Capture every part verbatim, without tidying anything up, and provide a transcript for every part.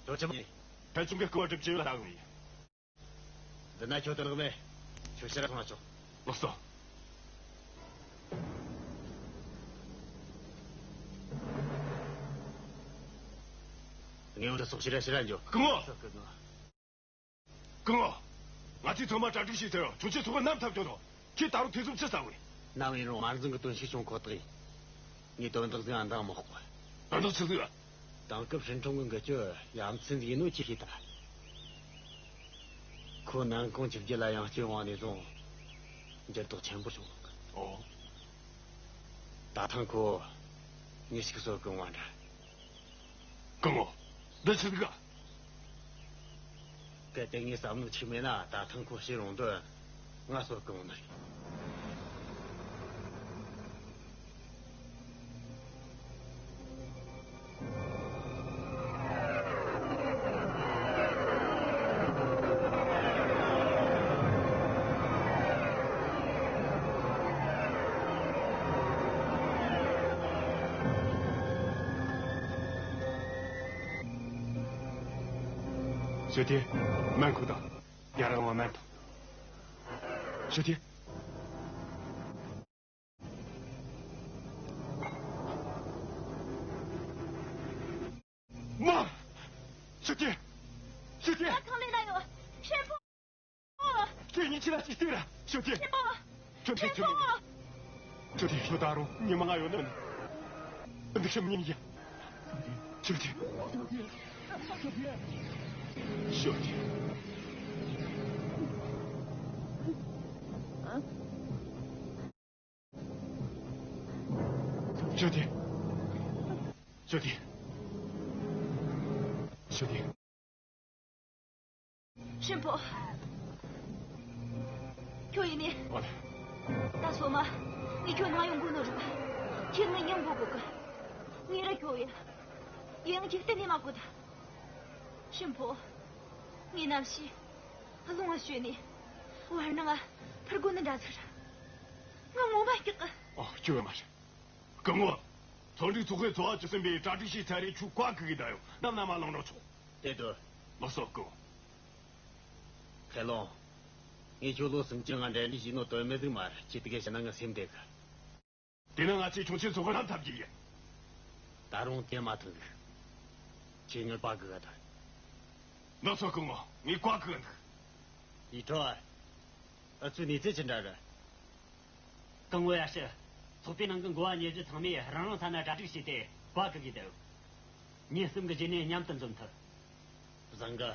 ཁྱོད་ཆི་མོ་ཡིན། ཕན་ཆུང་གི་སྐུ་བ་སྒྲུབ་ཀྱི་ཡོད་ལ་ལྟ་གི་ཡིན། འདི་ན་ཁྱོད་དུ་ལག་མེད། ཁྱོད་ཕྱིར་ལ་སོང་ཆོག་ལགས་སོ། ངས་འོང་དུ་སོགས་ཕྱིར་ར་ཕྱིར་ར་འགྱོ། སྐུ་ངོ། སྐུ་ངོ། སྐུ་ངོ། ང་ཚོས་ཚང་མ་གྲ་སྒྲིག་བྱས་ཚར་ཡོད། ཁྱོད་ཚོས་ཚོགས་པ་ནམ་འཐབ་རྒྱུ་དང་། ཁྱོད་ད་རུང་ཐེ་ཚོམ་ཅི་ཟ་གི་ཡིན། ནམ་ཡིན་རུང་དམར་འཛིང་གི་དོན་ཞིག་བྱུང་ཁོ་ཐག་ཡིན། ངས་དོན་དག་ཟིག་ཨ་འདང་མི་དཔོག་དོན་དག་ཆི་ཟིག་དེང་སྐབས་ཧྲིན་ཁྲོང་གི་འགུལ་སྐྱོད་ཡ་མཚན་ཟིག་ཡིན་ནོ་ཁྱོས་ཤེས་ད། ཁོ་ནན་ཀོང་ཆིབས་བརྒྱུད་ལ་ཡང་སྤྱི་དབང་ནས་བཟུང་འགྱུར་ལྡོག་ཆེན་པོ་བྱུང་ཡོད་གི། ཨོ། ད་ཐེངས་ཁོ་མྱི་ཞིག་གསོད་གི་འོང་བ་འདྲ། སྐུ་ངོ། འདི་ཆི་ཟིག་ག་གལ་ཏེ་ངས་བསམ་བློ་ཆི་མེད་ན་ད་ཐེངས་ཁོ་ཤི་རུང་དོན་ང་གསོད་གི་འོང་ནི་རེད། ཞོ་ཐེ། སྨན་ཁུག་དང་། ཡ་རང་བ་སྨན་དང་། ཞོ་ཐེ། མ། ཞོ་ཐེ། ཞོ་ཐེ། ང་གང་ལས་ན་ཡོད། ཧྲེན་པོ། ཁྱེད་གཉིས་ཆི་ལ་ཅིག་ལྟོས་ར། ཞོ་ཐེ། ཧྲེན་པོ། ཞོ་ཐེ། ཧྲེན་པོ། ཞོ་ཐེ། ཁྱོད་ད་རུང་ཉི་མ་ང་ཡོད་ནི། འདི་ཤི་མི་ཉན་ཡ། ཞོ་ཐེ། ཞོ་ཐེ། ཞོ་ཐེ། ཞོ་ཐེ། ཞོ་ཐེ། ཧྲེན་པོ། ཁྱོད་ཡིན་ནི། ཨོ་ལེ། ད་སོ་མ། ངས་ཁྱོད་ནང་ཡོང་དགོས་ནོ་རེད་པ། ཁྱེད་ངའི་མྱིང་གོ་དགོས་གི། ངས་ར་ཁྱོད་ཡ། ཡང་ཁྱེད་གཏན་ནས་མ་གོ་ད། ཧྲེན་པོ། ངས་ནམ་ཞིག་རླུང་བ་ཞོན་ནས། བར་སྣང་ང་འཕུར་དགོས་ནི་འདྲ་ཟིག་ར། ང་ངོ་མ་སྐྱག་གི། ཨོ། སྐྱོ་བ་མ་རེད། སྐུ་ངོ། ཚོགས་འདུའི་ཚོགས་གཙོས་ཚོགས་པ་བཅུ་གསུམ་པས་གྲ་སྒྲིག་བྱས་ཚར་རེད། ཁྱོད་བཀའ་ཁུར་གི་ད་ཡོང་། ནམ་ན་མ་ལངས་རོགས་ཆོག་དེ་དུ། ལགས་སོ་སྐུ་ངོ། ཁེ་ལོང་། ངས་ཁྱོད་ལོ་སུམ་ཅུ་ང་འབྲེལ་འདྲིས་བྱས་ནོ་དོན་མེད་ཟིག་མ་རེད། ཁྱེད་དེ་ག་བྱས་ན་ང་སེམས་བདེ་གི། དེ་ན་ང་ཚོས་ཁྱོད་ཚོའི་ཚོགས་པ་ལ་འཐབ་རྒྱུ་ཡིན། ད་རུང་དེ་མ་ཐུག་གི། ཁྱེད་ངའི་བཀའ་ཁུར་ག་ད། ལགས་སོ་སྐུ་ངོ། ངས་བཀའ་ཁུར་གི་འདུག་ཡིད་འཕྲོག་ཨ། ཨུ་ཚོའི་གནས་ཚུལ་ཅི་འདྲ་རེད། སྐུ་ངོ་ཡ་ཤི། ཚོགས་པའི་ནང་གི་འགོ་བ་ཉེ་བཞི་ཚང་མས་རང་རང་ས་ན་གྲ་སྒྲིག་བྱས་ཏེ་བཀའ་ཁུར་གི་འདུག་ཉིན་གསུམ་གི་རྗེས་ནས་མཉམ་དུ་འཛོམས་ཐུབ། བཟང་གི།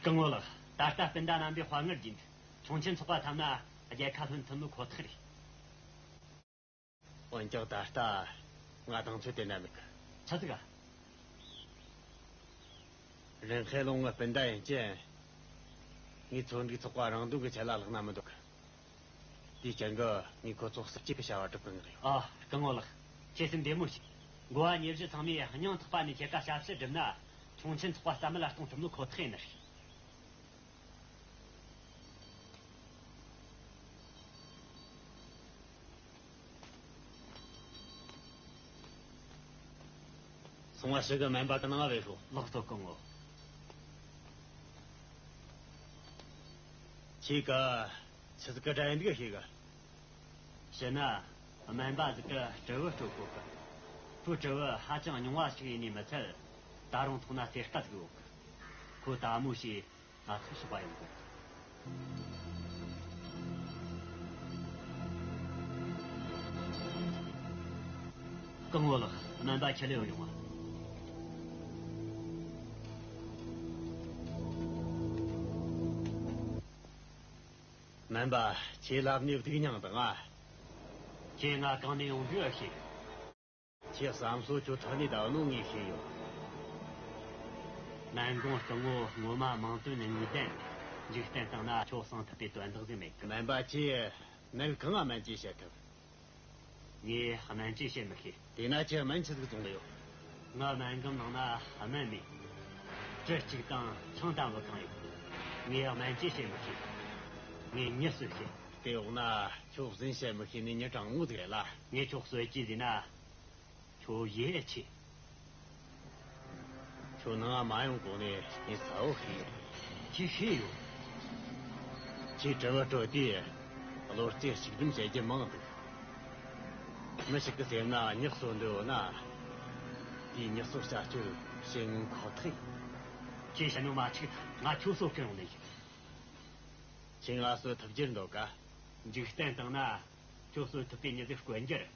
སྐུ་ངོ་ལགས། ད་ལྟ་སྤུན་ཟླ་རྣམ་པའི་དཔའ་ངར་བརྒྱུད། ཁྱུང་ཆེན་ཚོགས་པ་ཐམས་ན་རྒྱལ་ཁ་ལོན་ཐུབ་ནོ་ཁོ་ཐག་རེད། འོན་ཀྱང་ད་ལྟ་ང་དང་ཚོད་དེ་འདྲ་མེད་གི། ཆི་ཟིག་ག་རིན་ཧེ་ལུང་ངི་སྤུན་ཟླ་ཡིན་ཅན། ངའི་ཚོ་འདུས་ཚོགས་པ་རང་དོན་གི་ཆེད་ལ་ལྷག་ན་མི་འདུག་གི། དེའི་རྐྱེན་གྱིས་ངས་ཁོ་ཚོ་གསུབ་ཅེས་ཀྱི་བྱ་བ་སྒྲུབ་གི་ཡོད། ཨ། སྐུ་ངོ་ལགས། ཁྱེད་སེམས་བདེ་མོ་བྱོས། འགོ་བ་ཉེ་བཞི་ཚང་མས་སྙིང་ཐག་པ་ནས་ཁྱེད་ཀ་ཞབས་ཕྱི་བསྒྲུབས་ན། ཁྱུང་ཆེན་ཚོགས་པ་རྩ་མེད་ལ་གཏོང་ཐུབ་ནོ་ཁོ་ཐག་ཡིན་ནི་རེད། སོང་བ་ཞིག་གི་སྨན་པ་གི་ནང་བས་ཤོག་ལགས་སོ་སྐུ་ངོ། ཁྱེད་ཀ་ཆི་ཟིག་གི་དགྲ་ཡིན་འདུག་ཤེས་གི། ཕྱི་ན་སྨན་པ་ཟིག་གི་དྲིལ་བུ་དཀྲོལ་གོ་གི། ཁོའི་དྲིལ་བུ་ཧ་ཅང་རྙིང་བ་ཞིག་ཡིན་ནི་མི་ཚད། ད་རུང་ཐོག་ན་རྩེ་དཀའ་ཟིག་ཡོད་གི། ཁོ་ད་མོ་ཞིག་ང་ཚོ་ཞོགས་པ་ཡོང་གི། སྐུ་ངོ་ལགས། སྨན་པ་ཁྱེད་ལ་ཡོང་ཡོང་ང་། སྨན་པ་ཁྱེད་ལབ་ནས་སྡུག་མྱངས་དང་ང་། ཁྱེད་ང་གང་ནས་ཡོང་དུས་ཨེ་ཤེས། ཁྱེད་བསམ་ཚུལ་ཁྱོད་ཐོག་ནས་ད་ནོ་ངས་ཤེས་ཡོད། ནན་གོང་སྐུ་ངོ་ངོ་མ་མིང་དོན་ནས་ངེས་གཏན། འཇིག་རྟེན་སྟེང་ན་ཁྱོད་གསང་ཐུབ་པའི་དོན་དག་ཟིག་མེད་གི། སྨན་པ་ཁྱེད་ནད་གང་ང་སྨན་ཅེས་བཤད་ཐུབ། ངས་སྨན་བཅོས་བྱེད་མི་ཤེས། དེས་ན་ཁྱེད་སྨན་ཆི་ཟིག་བཙོང་གི་ཡོད། ང་སྨན་སྒམ་ནང་ན་སྨན་མེད། གྲི་གཅིག་དང་ཆང་དང་བུད་ཁང་ཡོད། ངས་སྨན་བཅོས་བྱེད་མི་ཤེས། ངས་མྱི་གསོད་ཤེས། དེ་འོག་ན་ཁྱོད་ཟིན་བྱེད་མི་ཤེས་ནི་མྱི་དྲང་མོ་ཟིག་རེད་ལ། ངས་ཁྱོད་གསོད་རྒྱུ་ཟིན་ན། ཁྱོད་ཡིད་ཆེས། ཁྱོད་ནང་མ་ཡོང་གོང་ནས་ངས་གསལ་བོ་ཤེས་ཡོད། ཁྱེད་ཤེས་ཡོད། ཁྱེད་དྲི་བ་དྲོ་དུས་བློ་རྩེ་གཅིག་སྒྲིམ་བྱེད་རྒྱུ་མང་འདུག་མི་ཞིག་གི་སེམས་ན་མྱི་གསོད་འདོད་ཡོད་ན། དེའི་མྱི་གསོད་བྱ་སྤྱོད་བྱེད་ངེས་ཁོ་ཐག་ཡིན། ཁྱེད་ཤ་ཉོ་མ་ཆིག་ང་ཁྱོད་གསོད་གི་ཡོང་ནི་ཡིན། ཁྱེད་ང་གསོད་ཐུབ་རྒྱུར་འདོད་ག་འཇིག་རྟེན་སྟེང་ན་ཁྱོད་གསོད་ཐུབ་པའི་མྱི་ཟིག་དཀོན་རྒྱུ་རེད།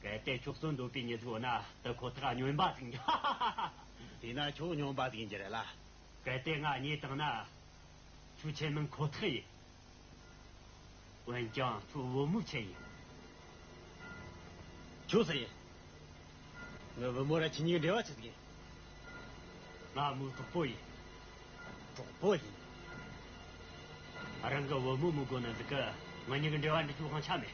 གལ་ཏེ་ཁྱོད་གསོད་འདོད་པའི་མྱི་ཟིག་ཡོད་ན་དེ་ཁོ་ཐག་སྨྱོན་པ་ཟིག་ཡིན། དེས་ན་ཁྱོད་སྨྱོན་པ་ཟིག་ཡིན་རྒྱུ་རེད་ལ། གལ་ཏེ་ང་རྙེད་བཏང་ན། ཁྱོད་ཁྱེད་མིན་ཁོ་ཐག་ཡིན། འོན་ཀྱང་ཁྱོད་བུ་མོ་ཁྱེད་ཡིན། ཁྱོད་སུ་ཡིན། ངའི་བུ་མོ་ར་ཁྱེད་གཉིས་འབྲེལ་བ་ཆི་ཟིག་ཡིན། ང་མོའི་གྲོགས་པོ་ཡིན། གྲོགས་པོ་ཡིན། རང་གི་བུ་མོ་མི་དགོས་ན་འདུག་གི། ང་གཉིས་ཀྱི་འབྲེལ་བ་འདི་ཚོ་དབང་ཆ་མེད།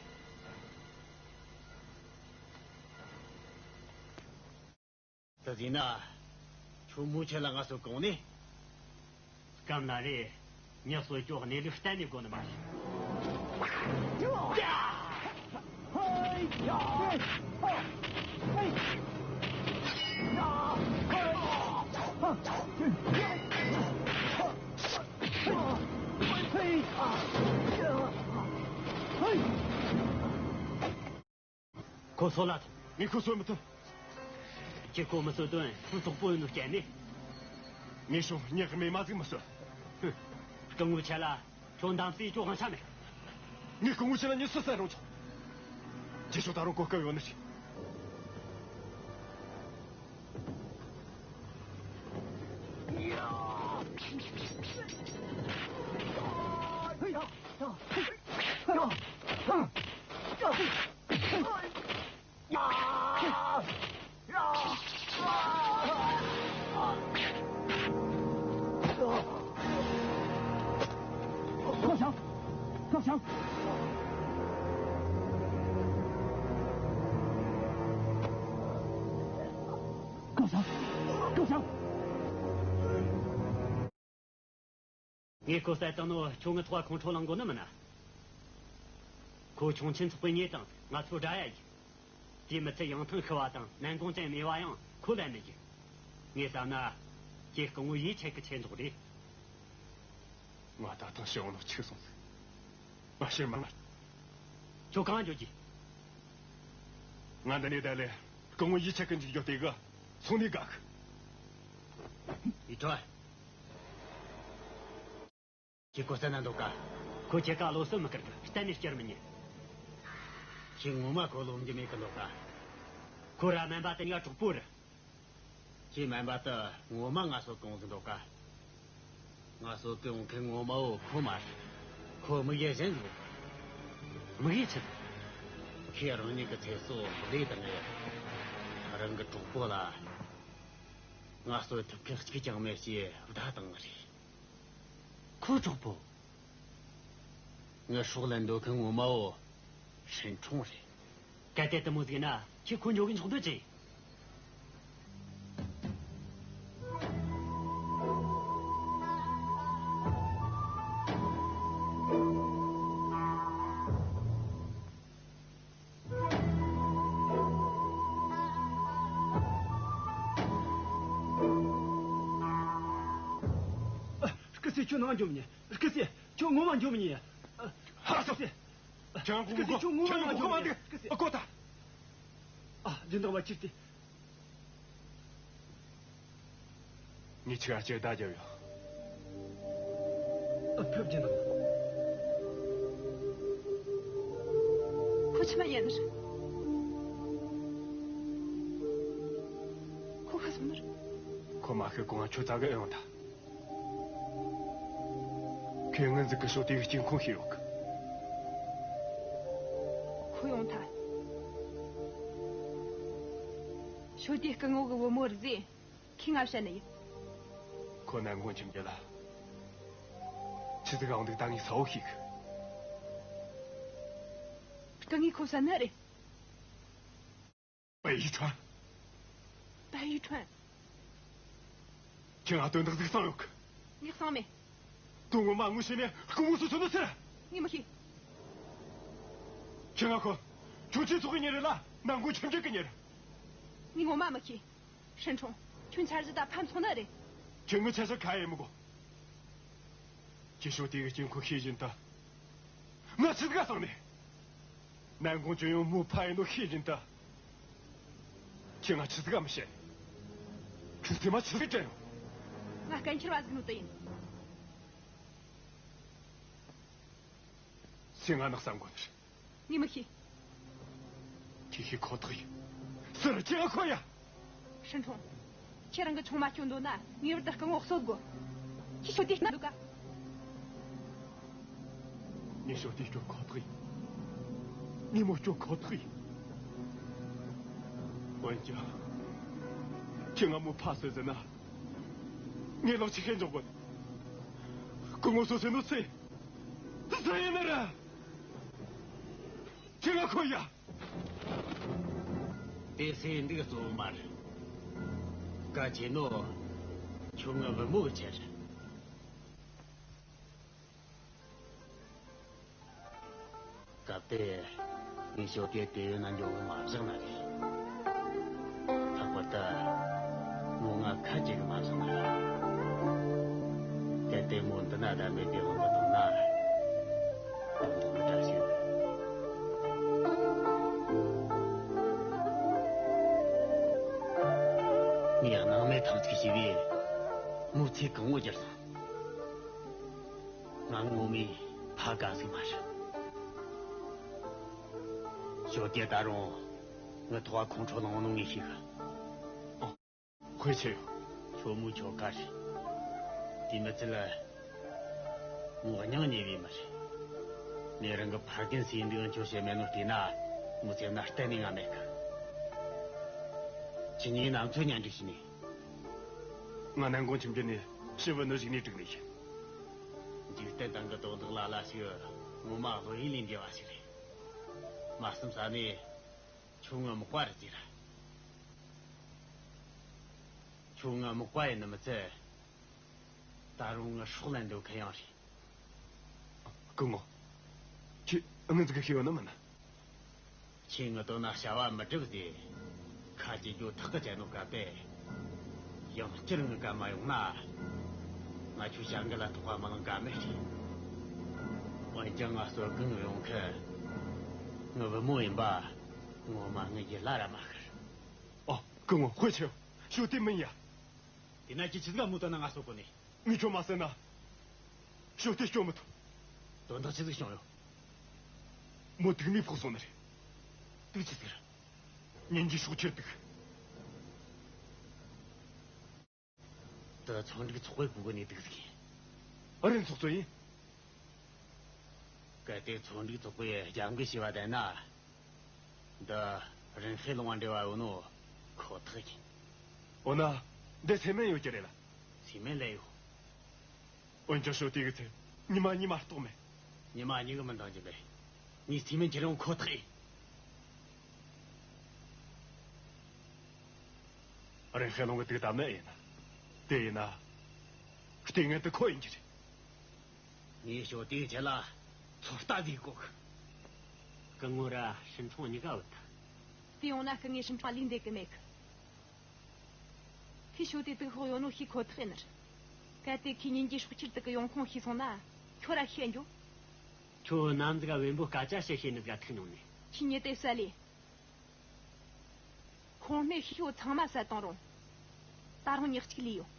དེ་ཟིན་ན། ཁྱོད་མོ་ཁྱེད་ལ་ང་གསོད་གོང་ནས། སྐམ་ལ་རེ། མྱི་གསོད་ཅོག་གནས་ལུགས་གཏན་ནས་དགོས་ནི་མ་རེད། ཁོ་གསོད་ལ་ཐོངས། ངས་ཁོ་གསོད་མི་ཐུབ། ཁྱེད་ཁོ་མི་གསོད་དོན་ཁོའི་གྲོགས་པོ་ཡིན་ནོ་སྐྱེལ་ནས། ངས་ཤོག་ངས་རྨས་མ་ཟིག་མི་གསོད། ཧུམ། སྐུ་ངོ་ཆེ་ལ་ཁྱོད་འདམ་སའི་ཅོ་གང་ཆ་མེད། ངས་སྐུ་ངོ་ཆེ་ལ་མྱི་སུ་བསད་རུང་ཆོག་ཁྱེད་ཤོག་ད་རུང་གོ་སྐབས་ཡོད་ནི་ཞིག་ཀའོ་ཞང་། ཀའོ་ཞང་། ཀའོ་ཞང་། ཀའོ་ཞང་། ངས་ཁོ་བསད་བཏང་ནོ་ཁྱོད་ངའི་ཐོག་ཁོང་ཁྲོ་ལངས་དགོས་ནི་མིན་ན། ཁོ་ཁྱུང་ཆེན་ཚོགས་པའི་མྱི་དང་ང་ཚོ་དགྲ་ཡ་ཡིན། དེའི་མི་ཚད་ཡང་ཐང་ཤི་བ་དང་ནན་གོང་ཅན་མེད་པ་ཡང་ཁོ་ལན་མི་ཡིན། ངས་བསམ་ན། ཁྱེད་སྐུ་ངོ་ཡིད་ཆེས་ཀི་ཆེ་མདོག་རེད། ང་ད་ཐང་ཤི་འོང་ནོ་འཆི་སོང་ཟིག་ང་ཕྱིར་མ་ལ། ཁྱོད་གང་འགྱོ་རྒྱུ། ང་འདི་ནས་བསྡད་ལས་སྐུ་ངོ་ཡིད་ཆེས་ཀི་འཇིག་རྒྱུ་དེ་གི་སོང་ནས་དགའ་གི། ཡིད་འཕྲོག་ཁྱེད་ཁོ་བསད་ན་འདོད་ག་ཁོ་ཁྱེད་ཀ་བློ་སེམས་མི་དཀར་གི་གཏན་ནས་བསྐྱུར་མི་ཉན། ཁྱེད་ངོ་མ་ཁོ་རློམ་རྒྱུ་མེད་གི་འདོད་ག་ཁོ་ར་སྨན་པ་དེ་ཉག་གྲོགས་པོ་རེད། ཁྱེད་སྨན་པ་དེ་ངོ་མ་ང་གསོད་གོང་ཟིག་འདོད་ག་ང་གསོད་གི་འོང་མཁན་ངོ་མ་བོ་ཁོ་མ་རེད། ཁོ་དམིགས་ཡུལ་གཞན་ཟིག་དམིགས་ཡུལ་ཆི་ཟིག་ཁྱེད་རང་ཉིད་ཀྱི་ཚེ་སྲོག་བློས་བཏང་ངས། རང་གི་གྲོགས་པོ་ལ་ང་གསོད་ཐུབ་མཁན་གཅིག་ཀྱང་མེད་ཅེས་བརྡ་བཏང་ངི་རེད། ཁོའི་གྲོགས་པོ། ངའི་སྲོག་ལེན་འདོད་མཁན་ངོ་མ་བོ་ཧྲིན་ཁྲོང་རེད། གལ་ཏེ་དེ་མོ་ཟིག་ན་ཁྱེད་ཁོ་ཉོ་གི་འཇོག་འདོད་ཅི། སྐུ་སྲས། ཁྱོད་ནང་འགྱོ་མི་ཉན། སྐུ་སྲས། ཁྱོད་ངོ་མ་འགྱོ་མི་ཉན། ཧ་སོ། སྐུ་སྲས། ཁྱོད་ངོ་མ་འགྱོ་མི་ཉན། སྐུ་སྲས། ཨ་ཀོ་ད། ཨ། སྦྱིན་བདག་མ་ཕྱིར་ཏེ། ངས་ཁྱེད་ལ་ཅི་བརྡ་བརྒྱབ་ཡོད། ཨ། ཕེབས་རྒྱུ་འདུག་ཁོ་ཆི་མ་ཡིན་ནི་རེད། ཁོ་ཤི་སོང་ནི་རེད། ཁོ་མ་ཤི་གོང་ང་ཁྱོད་རྩ་གི་ཨེ་ཡོང་ད། ཁོས་ངན་ཟིག་གི་ཤོ་དེ་གི་སྐྱིན་ཁུང་ཤེས་ཡོད་གི། ཁོ་ཡོང་ཐལ། ཤོ་དེ་སྐུ་ངོ་གི་བུ་མོ་རེད་ཟེར། ཁོས་ང་བཤད་ནི་ཡིན། ཁོ་ནན་གོང་ཅན་རྒྱལ་ལ། ཆི་ཟིག་ཡོང་འདུག་ད་ངས་གསལ་བོ་ཤེས་གི། སྐུ་ངོས་ཁོ་བསད་ནི་རེད། ཡི་ཁྲོན། ད་ཡི་ཁྲོན། ཁྱེད་ང་དོན་དག་ཟིག་གསང་ཡོད་གི། ངས་གསང་མེད། དོན་ངོ་མ་དངོས་བྱས་ནས་སྐུ་ངོ་སོ་སོ་ནོ་ཟེར། ངས་མི་ཤེས། ཁྱེད་ང་ཁོ། ཁྱོད་ཚོའི་ཚོགས་གི་ཉེ་རེད་ལ་ནང་ཁོ་ཁྱིམ་རྒྱུད་གི་ཉེ་རེད། ངས་ངོ་མ་མི་ཤེས། ཧྲིན་ཁྲོང་། ཁྱོད་འཆར་གཞི་ད་ཕན་ཚུན་ནི་རེད། ཁྱེད་ངའི་འཆར་གཞི་ཁ་ཡེ་མི་དགོ། ཁྱེད་ཤོ་དེ་གི་སྐྱེ་ཁོ་ཤེས་བཞིན་དུ། ང་ཆི་ཟིག་ག་སོང་ནས། ནན་གོང་ཅོ་ཡོང་མོ་ཕ་ཡིན་ནོ་ཤེས་བཞིན་དུ། ཁྱེད་ང་ཆི་ཟིག་ག་མི་ཤེས། ཁྱོད་སེམས་མ་ཆི་ཟིག་དྲན་ཡོང་། ང་སྐད་འཁྱེར་བ་ཟིག་ནོ་དེ་ཡིན། སེམས་ང་ནག་བསམ་གོ་ནི་རེད། ངས་མི་ཤེས། ཁྱེད་ཤེས་ཁོ་ཐག་ཡིན། ཟེར་ཁྱེད་ཁོ་ཡ། ཧྲིན་ཁྲོང་། ཁྱེད་རང་གི་ཆུང་མ་སྐྱོན་འདོད་ན་ངེས་པར་དུ་སྐུ་ངོ་གསོད་དགོས། ཁྱེད་ཤོ་དེ་ན་འདུག་ག། ངས་ཤོ་དེ་སྐྱོན་ཁོ་ཐག་ཡིན། ངས་མོ་སྐྱོན་ཁོ་ཐག་ཡིན། འོན་ཀྱང་། ཁྱེད་ང་མོ་ཕ་སོད་ཟེར་ན། ངས་ལོག་ཅི་ཤེས་འཇོག་དགོས། སྐུ་ངོ་སོ་སོ་ནོ་ཚེ། ཟེར་ཡིན་ན་ར། ཁྱེད་ང་ཁོ་ཡ། དེ་སེམས་འདུག་གཙོ་བོ་མ་རེད། གལ་ཆེ་ནོ། ཁྱོད་ངའི་བུ་མོ་གི་ཆེད་རེད། སྐབས་དེ། ངས་ཤོ་དེ་དེ་ཡོད་ན་འཇོག་གི་མ་བཞག་ན་རེད། ལྷག་པར་དུ། མོ་ང་ཁ་ཅིག་མ་བཞག་ན་རེད། གལ་ཏེ་མོ་འདི་ན་ད་མེད་པའི་དབང་གིས་བཏང་ན། དོན་དག་འདྲ་ཞིག་ངས་སྣང་མེད་ཐང་ཅིག་བྱས་པས། མོའི་ཚེ་གང་བོ་བསྐྱུར་སོང་། ང་ངོ་མས་ཕ་དགའ་ཟིག་མ་རེད། ཞོ་དེ་ད་རུང་ངའི་ཐོག་ཁོང་ཁྲོ་ལངས་ནོ་ངས་ཤེས་གི། ཨོ། དཔེ་ཆེ་ཡོད། ཁྱོད་མོའི་ཁྱོ་ག་རེད། དེ་མི་ཚད་ལ། མོ་སྙིང་ཉེ་བའི་མི་རེད། ངས་རང་གི་ཕ་རྒན་ཟེར་འདུག་ཁྱོད་བཤད་མེད་ནོ་བལྟས་ན། མོའི་སེམས་ན་གཏན་ནས་ང་མེད་གི། ཁྱེད་གཉིས་ནམ་ཚོད་གཉེན་སྒྲིག་བྱས་ནས། ང་ནན་གོང་ཁྱིམ་རྒྱུད་ནས་ཞི་བུ་ནུ་ཞིག་ནས་བསྒྲིགས་ནས་ཡིན། འཇིག་རྟེན་སྟེང་གི་དོན་དག་ལ་ལ་ཞིག་ངོ་མ་བློ་ཡུལ་ལས་འདས་པ་ཞིག་རེད། མ་བསམ་ས་ནས་ཁྱོད་ངའི་མག་པ་རེད་ཟེར། ཁྱོད་ངའི་མག་པ་ཡིན་ནི་མི་ཚད། ད་རུང་ངའི་སྲོག་ལེན་འདོད་མཁན་ཡང་རེད། སྐུ་ངོ། ཁྱེད་ངའི་ཟིག་གི་ཤེས་ཡོད་ནི་མིན་ན། ཁྱེད་ངའི་དོན་ན་བྱ་བ་མི་སྒྲུབ་ཟེར། ཁ་ཅིག་རྒྱུ་ཐག་གི་བཅད་ནོ་ག་པས། ཡང་བསྐྱར་ངའི་བཀའ་མ་ཡོང་ན། ང་ཁྱོད་བྱ་འགུལ་ལ་ཐོགས་པ་མི་ལང་ག་མེད་རེད། འོན་ཀྱང་ང་གསོད་གི་ཡོང་མཁན། ངའི་བུ་མོ་ཡིན་པ། ངོ་མ་ངའི་ཡིད་ལ་ར་མ་ཤར། ཨོ། སྐུ་ངོ་དཔེ་ཆེ། ཞོ་དེ་མིན་ཡ། དེ་ན་ཁྱེད་ཆི་ཟིག་ག་མོ་དོན་ན་ང་གསོད་གོ་ནི། ངས་ཁྱོད་མ་བསད་ན། ཞོ་དེ་སྐྱོབ་མི་ཐུབ། དོན་དག་ཆི་ཟིག་བྱུང་ཡོད། མོ་དུག་མས་ཕོག་སོང་ནི་རེད། དུག་ཆི་ཟིག་རེད། གཉེན་གྱི་སྲོག་ཁྱེར་དུག། དེ་ཚོང་འགྲིག་ཚོགས་པས་བུ་གོ་ནས་དུག་ཟིག་ཡིན། ཨ་རིན་ཚོགས་གཙོ་ཡིན། གལ་ཏེ་ཚོང་འགྲིག་ཚོགས་པས་རྒྱབ་འགལ་བྱས་པ་བསྡད་ན། འདི་རིན་ཧེ་ལུང་བ་འབྲེལ་བ་ཡོད་ནོ་ཁོ་ཐག་ཡིན། འོ་ན། འདི་སེམས་མེད་ཡོད་ཀྱི་རེད་ལ། སེམས་མེད་ལས་ཡོད། འོན་ཀྱང་ཞོ་དེ་གི་ཚེ་ཉི་མ་གཉིས་མ་གཏོགས་མེད། ཉི་མ་གཉིས་གི་མི་འདང་རྒྱུ་མེད། ངས་སེམས་མེད་ཁྱེར་ཡོང་ཁོ་ཐག་ཡིན། རིན་ཧེ་ལུང་གི་དུག་བཏབ་ནི་ཡིན་ན། དེ་ཡིན་ན། ལྟས་ངན་དེ་ཁོ་ཡིན་གྱི་རེད། ངས་ཞོ་དེའི་ཆེད་ལ་ཚོད་ལྟ་ཟིག་དགོས་གི། སྐུ་ངོ་ར་ཧྲིན་ཁྲོང་གཉིས་ཀ་བུད་ཐལ། དེ་ཡོང་ན་སྐུ་ངོས་ཧྲིན་ཁྲོང་ལུས་འདེད་གི་མེད་གི། ཁོས་ཞོ་དེ་དུག་ཕོག་ཡོད་ནོ་ཤེས་ཁོ་ཐག་ཡིན་ནི་རེད། གལ་ཏེ་ཁོས་གཉེན་གྱི་སྲོག་ཁྱེར་དུག་གི་ཡོང་ཁུངས་ཤེས་སོང་ན་ཁྱོད་ར་ཤེས་རྒྱུ། ཁྱོད་ནམ་ཟིག་ག་བེམ་པོ་སྐད་ཆ་བཤད་ཤེས་ནི་ཟིག་ག་ཐུག་མྱོང་ནི། ཁྱོས་ཉི་དེ་བསད་ལེ། ཁོང་སྣེ་ཤི་ཤོ་ཚང་མ་བསད་བཏང་རུང་། ད་རུང་ཉག་གཅིག་ལུས་ཡོད།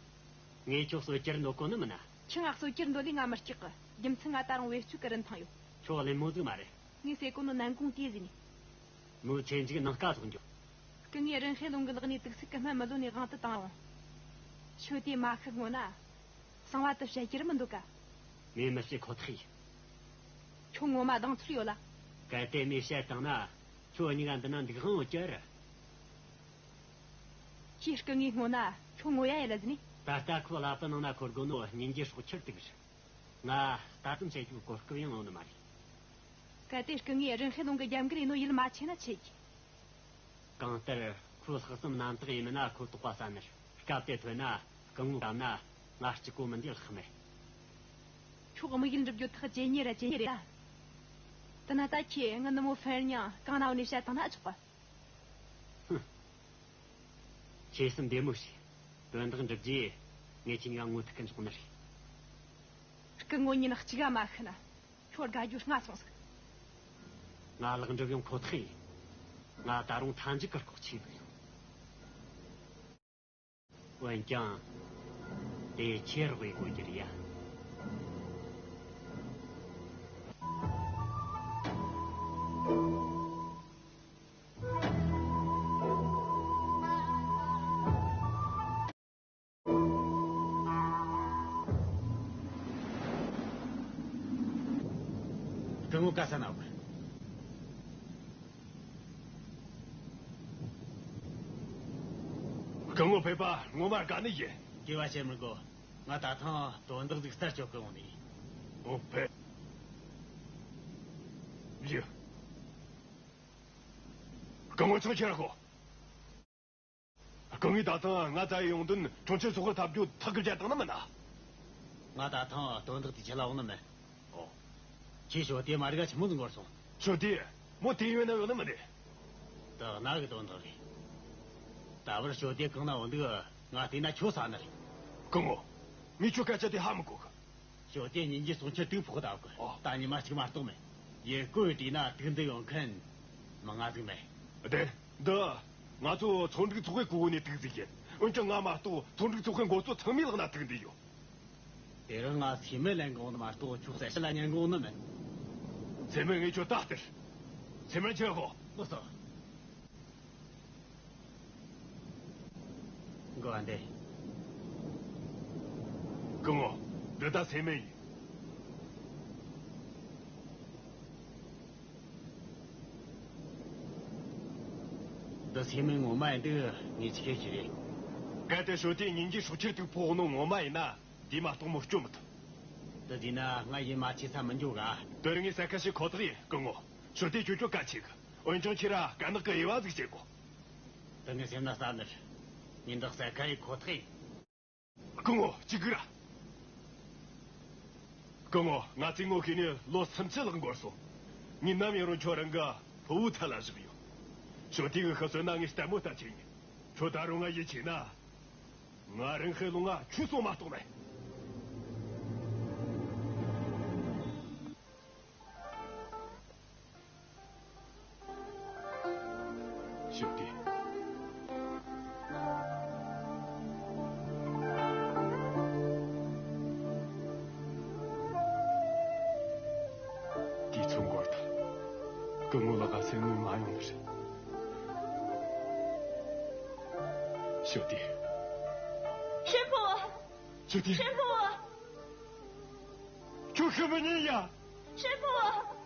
ངས་ཁྱོད་གསོད་རྒྱུར་འདོད་གོ་ནི་མིན་ན། ཁྱོས་ང་གསོད་རྒྱུར་འདོད་ལས་ང་མི་སྐྲག་གི། རྒྱུ་མཚན་ང་ད་རུང་བེད་སྤྱོད་གི་རིན་ཐང་ཡོད། ཁྱོད་གླེན་མོ་ཟིག་མ་རེད། ངས་ཟེར་གོ་ནོ་ནན་གོང་དེ་ཟིན་ནི། མོའི་ཚེ་མཇུག་ནངས་ཀ་རྫོགས་འགྱོ། སྐུ་ངོས་རིན་ཧེ་ལུང་གི་ལག་ནས་དུག་ཚིག་གི་སྨན་མི་ལོན་ནས་དབང་དུ་བཏང་རུང་། ཞོ་དེ་མ་ཤི་སྔོན་ན། གསང་བ་དེ་བཤད་རྒྱུ་ར་མི་འདོད་ག། ངས་མི་བཤད་ཁོ་ཐག་ཡིན། ཁྱོད་ངོ་མ་གདེང་ཚོད་ཡོད་ལ། གལ་ཏེ་ངས་བཤད་བཏང་ན་ཁྱོད་གཉིས་ཀ་འདི་ན་འདུག་དབང་ཡོད་ཀྱི་རེད། ཁྱོས་སྐུ་ངོའི་སྔོན་ན་ཁྱོད་ངོ་ཡ་ཡ་ལ་ཟིན་ནི། ད་ལྟ་ཁོ་ལག་པའི་ནང་ན་འཁོར་དགོས་ནོ་གཉེན་གྱི་སྲོག་ཁྱེར་དུག་རེད། ང་ལྟ་སྡོམ་བྱེད་རྒྱུའི་གོ་སྐབས་ཡང་ཡོང་ནི་མ་རེད། གལ་ཏེ་སྐུ་ངོས་རིན་ཧེ་ལུང་གི་རྒྱབ་འགལ་ཡིན་ནོ་ཡིད་མ་ཆེས་ན་ཆི་ཡེ། ག་ གང་ལྟར་ཁོའི་ལྷག་བསམ་རྣམ་དག་ཡིན་མིན་ན་ཁོ་དོགས་པ་ཟ་ནི་རེད། སྐབས་དེ་ཐོན་ན་སྐུ་ངོ་བསམ་ན་ང་གཅིག་པོ་མིན་དུས་ལྷག་མེད། ཁྱོད་དམིགས་ཡུལ་འགྲུབ་རྒྱུ་ཐག་ཇེ་ཉེ་ར་ཇེ་ཉེ་རེད་ད། དེ་ན་ད་ཁྱེད་ངའི་ནུ་མོ་ཧྥེན་ཉང་གང་ན་འོ་ནས་བཤད་བཏང་ན་ཨེ་ཆོག་གི། ཧུམ། ཁྱེད་སེམས་བདེ་མོ་བྱོས། དོན་དག་འགྲུབ་རྗེས་ངས་ཁྱེད་གཉིས་ཀ་ངོ་ཐུག་གི་འཇོག་ནི་རེད། སྐུ་ངོ་གཉིས་ནི་གཅིག་ག་མ་ཤི་ན་ཁྱོད་དགའ་རྒྱུ་སྔ་སོང་ཟིག། ང་ལེགས་འགྲུབ་ཡོང་ཁོ་ཐག་ཡིན། ང་ད་རུང་ཐང་ཅིག་གི་ལྐོག་ཆས་འདུག་ཡོང་། འོན་ཀྱང་། དེ་ཁྱེད་རོགས་ཡེ་དགོས་རྒྱུ་རེད་ཡ། སྐུ་ངོ་བཀའ་ས་ན་བ། སྐུ་ངོ་ཕེབས་པ་ངོ་མ་དགའ་ནི་ཡིན། དགེ་བ་བྱེད་མི་དགོས། ང་ད་ཐེངས་དོན་དག་ཟིག་བསྟར་ཆོག་གི་འོང་ནི། ཨོ་ཕེབས། ཡ། སྐུ་ངོ་ཆང་ཁྱེར་ཤོག། སྐུ་ངོས་ད་ཐེངས་ང་བཙལ་ཡོང་དོན་གྲོང་ཁྱེར་སོག་ཁར་འཐབ་རྒྱུ་ཐག་གིས་བཅད་བཏང་ནི་མིན་ན། ང་ད་ཐེངས་དོན་དག་དེའི་ཆེད་ལ་འོང་ནི་མིན། ཨོ། ཁྱེད་ཞོ་ཏི་མ་རིག་ཆི་མོ་ཟིག་འགོར་སོང་། ཞོ་ཏི་མོ་དེ་ཡོད་ན་ཡོད་ནི་མིན་ནི། དེ་གནའ་གི་དོན་དག་རེད། ད་བར་ཞོ་ཏི་གང་ན་འོང་འདུག་ང་བལྟས་ན་ཁྱོད་ས་ནི་རེད། སྐུ་ངོ། ངས་ཁྱོད་སྐད་ཆ་དེ་ཧ་མི་གོ་གི། ཞོ་ཏི་ཉིན་གྱི་སྲུང་ཆུ་དུག་ཕོག་ད་གི། ཨོ། ད་ཉི་མ་གཅིག་མ་གཏོགས་མེད། ཡུལ་སྐོར་བྲིས་ན་དུག་འདི་ཡོང་མཁན་མི་ང་ཟིག་མེད། དེ། འདི། ང་ཚོ་ཚོང་འགྲིག་ཚོགས་པའི་སྐུ་ངོ་ནས་དུག་ཟིག་ཡིན། འོན་ཀྱང་ང་མ་གཏོགས་ཚོང་འགྲིག་ཚོགས་པའི་འགོ་གཙོ་ཚང་མའི་ལག་ན་དུག་འདི་ཡོད། དེ་རིང་ང་སེམས་མེད་ལེན་གོ་ནི་མ་གཏོགས་ཁྱོད་གསལ་བཤད་ལ་ཉན་གོ་ནི་མིན། སེམས་མེད་ངས་ཁྱོད་ད་སྟེར། སེམས་མེད་ཁྱོད་ཧོ། ལགས་སོ། འགོ་བ་འདི། སྐུ་ངོ། འདི་ད་སེམས་མེད་ཡིན། འདི་སེམས་མེད་ངོ་མ་ཡིན་དུས་ངས་ཅི་ཁེ་ཞིག་རེད། གལ་ཏེ་ཞོ་ཏི་ཉིན་གྱི་སྲོག་ཁྱེར་དུག་ཕོག་ནོ་ངོ་མ་ཡིན་ན་འདི་མ་གཏོགས་མོ་སྐྱོབ་མི་ཐུབ། འདི་བྱས་ན་ང་ཡིད་མ་ཆེས་ས་མི་འཇོག་ག། དོན་ངས་གསལ་ཁ་ཞིག་ཁོ་ཐག་ཡིན་སྐུ་ངོ། ཞོ་ཏི་ཁྱོད་ཁྱོད་གལ་ཆེ་གི། འོན་ཀྱང་ཁྱེད་ར་དཀའ་ངལ་གི་དབྱེ་བ་ཟིག་བྱེད་དགོ། དེ་ངའི་སེམས་ན་ས་ནི་རེད། ཉིན་དག་གསལ་ཁ་ཡིན་ཁོ་ཐག་ཡིན། སྐུ་ངོ་གཅིག་གི་ར། སྐུ་ངོ་ང་ཚོས་ངོ་ཤེས་ནས་ལོ་སུམ་ཅུ་ལྷག་འགོར་སོང་། ངས་ནམ་ཡིན་རུང་ཁྱོད་རང་གི་ཕུ་བོའི་ཚད་ལ་བཞག་ཡོད། ཞོ་ཏི་གི་ཤི་གསོན་ན་ངས་ལྟད་མོ་ལྟ་ཆེན་ཡིན། ཁྱོད་ད་རུང་ང་ཡིད་ཆེས་ན། ང་རང་ཤི་ལོང་ང་ཁྱོད་སོང་མ་གཏོགས་མེད། ཞོ་ཏི། དུས་ཚོད་འགོར་ཐལ། སྐུ་ངོ་ལག་ག་སེམས་ནུས་མ་ཡོང་ནི་རེད། ཞོ་ཏི། ཧྲིན་ཕུ། ཞོ་ཏི། ཧྲིན་ཕུ། ཁྱོད་ཤི་མི་ཉན་ཡ། ཧྲིན་ཕུ།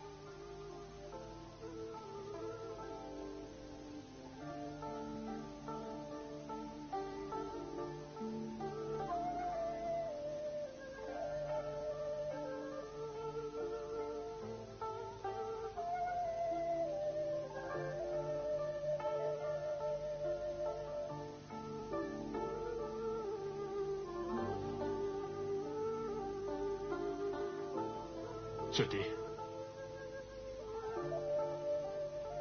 ཞོ་ཏི།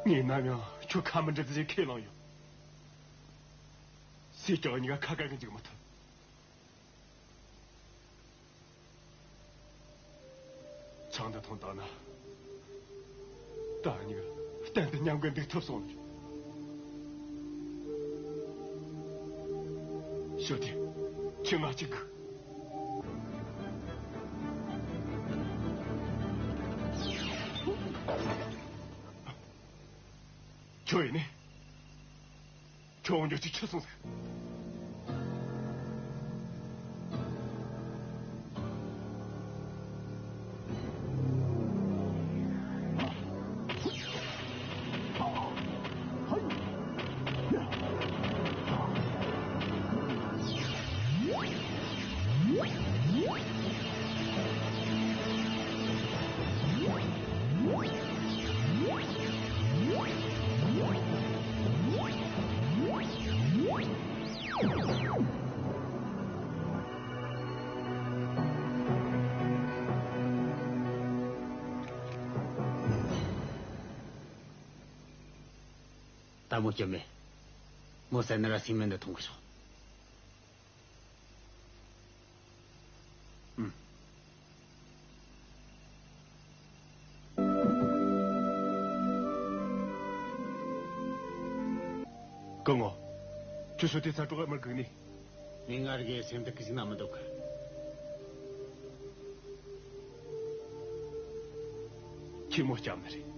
ངས་ནམ་ཡང་ཁྱོད་ཁ་མི་འབྲལ་ཟེར་ཁས་བླངས་ཡོད། སུས་ཀྱང་གཉིས་ཀ་ཁ་བཀར་གི་འཇུག་མི་ཐུབ། ཆང་འདི་འཐུང་བཏང་ན། ད་ངས་གཏན་དུ་མཉམ་གི་འདུག་ཐུབ་སོང་། ཞོ་ཏི། ཁྱོས་ང་གཅིག་གི། ཁྱོད་ཡིན་ནི། ཁྱོད་འོང་རྒྱུ་ཅིག་ཆི་སོང་ཟིག། མོ་སྐྱོན་མེད། མོ་ཟེར་ན་ར་སིང་མེ་འདི་ཐོང་གི་ཤོག་ཨུམ། སྐུ་ངོ། ཁྱོད་ཤོ་དེ་ཚ་དྲོ་ག་མར་སྒུག་ནི། ངས་ང་ར་གི་སེམས་དུ་གི་ཟིག་ན་མི་འདུག་གི། ཁྱོས་མོ་སྐྱབས་ནི་རེད།